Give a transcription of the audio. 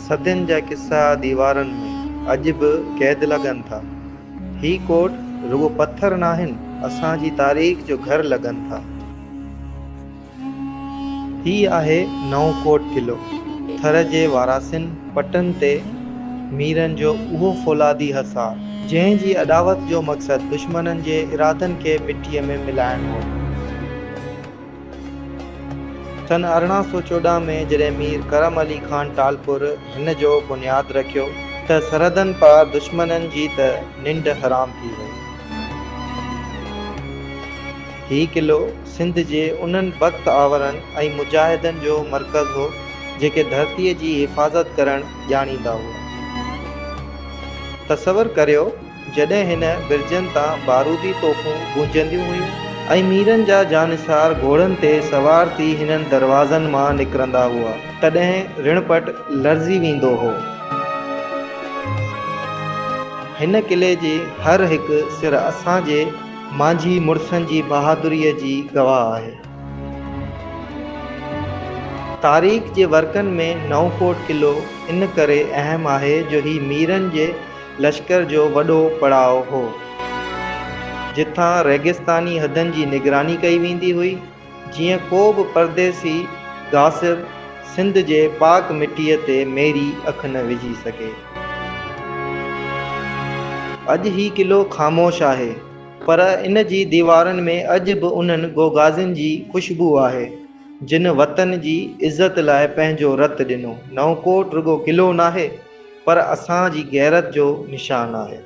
صدين جا قصا ديوارن ۾ اڄ به قيد لڳن ٿا. هي ڪوٽ رڳو پٿر ناهن، اسان جي تاريخ جو گهر لڳن ٿا. هي آهي نئون ڪوٽ قلعو، ٿر جي واراسين پٽن تي ميرن جو اهو فولادي حصار، جنهن جي اڏاوت جو مقصد دشمنن جي ارادن کي مٽيء ۾ ملائڻ هو. سن 1814 ۾ جڏهن مير ڪرم علي خان ٽالپر هن جو بنياد رکيو ته سرحدن پار دشمنن جي ته ننڊ حرام ٿي وئي. هي قلعو سنڌ جي انهن بخت آورن ۽ مجاهدن جو مرڪز هو، جيڪي ڌرتيء جي حفاظت ڪرڻ ڄاڻيندا هئا. تصور ڪريو! جڏهن هن برجن تان بارودي توفون گونجنديون هيون ۽ ميرن جا جانثار گهوڙن تي سوار ٿي هنن دروازن مان نڪرندا هئا، تڏهن رڻپٽ لرزي ويندو هو. هن قلعي جي هر هڪ سر اسان جي مانجهي مڙسن جي بهادريء جي گواهه آهي. تاريخ جي ورقن ۾ نئون ڪوٽ قلعو ان ڪري اهم آهي جو هي ميرن جي لشڪر جو وڏو پڙاء هو، جتان ريگستاني حدن جي نگراني ڪئي ويندي هئي، جيئن ڪو به پرديسي غاصب سنڌ جي پاڪ مٽيء تي ميري اک نه وجهي سگهي. اڄ هي قلعو خاموش آهي، پر ان جي ديوارن ۾ اڄ به انهن غوغازين جي خوشبو آهي، جن وطن جي عزت لاء پنهنجو رت ڏنو. نئون ڪوٽ رڳو قلعو ناهي، پر اسان جي غيرت جو نشان آهي.